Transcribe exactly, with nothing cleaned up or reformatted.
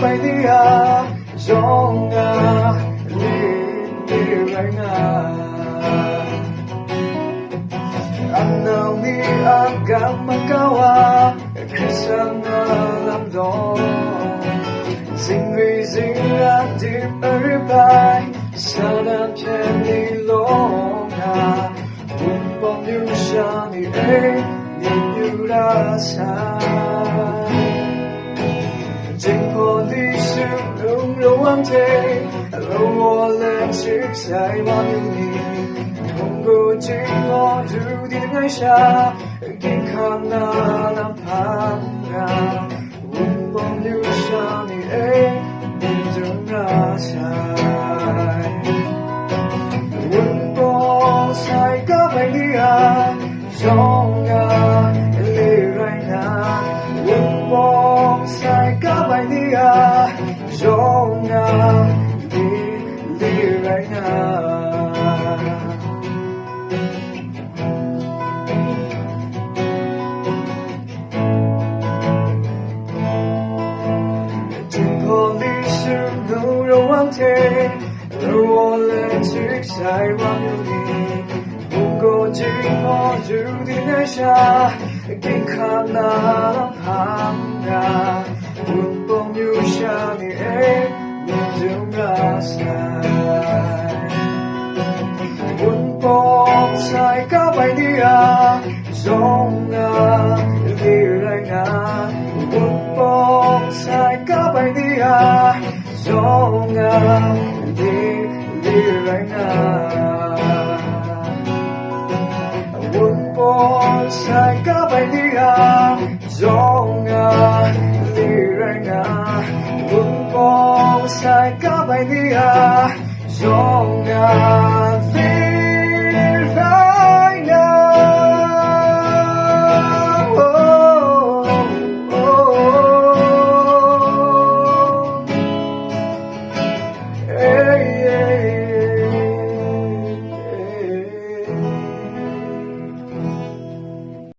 bai ni a, yawng nga, lit lit rai nga. Amnau ni a gam makau a, Hkristu a lam law, zingri zingra dip arit bai, Satan hpyen ni law nga, Wunpawng myu sha ni e, myit yu ra sai. Jinghpaw li sum nung rawang hte, law let chik sai wa myu ni, munggu jinggaw yu di ngai sha, ginhkang na lam hpang ra, Wunpawng myu sha ni e, myit yu ra sai. Wunpawng sai kap ai ni a, yawng nga, lit rai nga. Wunpawng sai kap ai ni a, yawng nga, lit lit rai nga. Jinghpaw li sum nung rawang hte, law let chik sai wa myu ni, munggu jinggaw yu di ngai sha, ginhkang na lam hpang ra, Wunpawng myu sha ni e, myit yu ra sai. Wunpawng sai kap ai ni a, yawng nga, lit rai nga. Wunpawng sai kap ai ni a, yawng nga, lit lit rai nga. Wunpawng sai kap ai ni a, yawng nga, lit rai nga. Wunpawng sai kap ai ni a, yawng nga, lit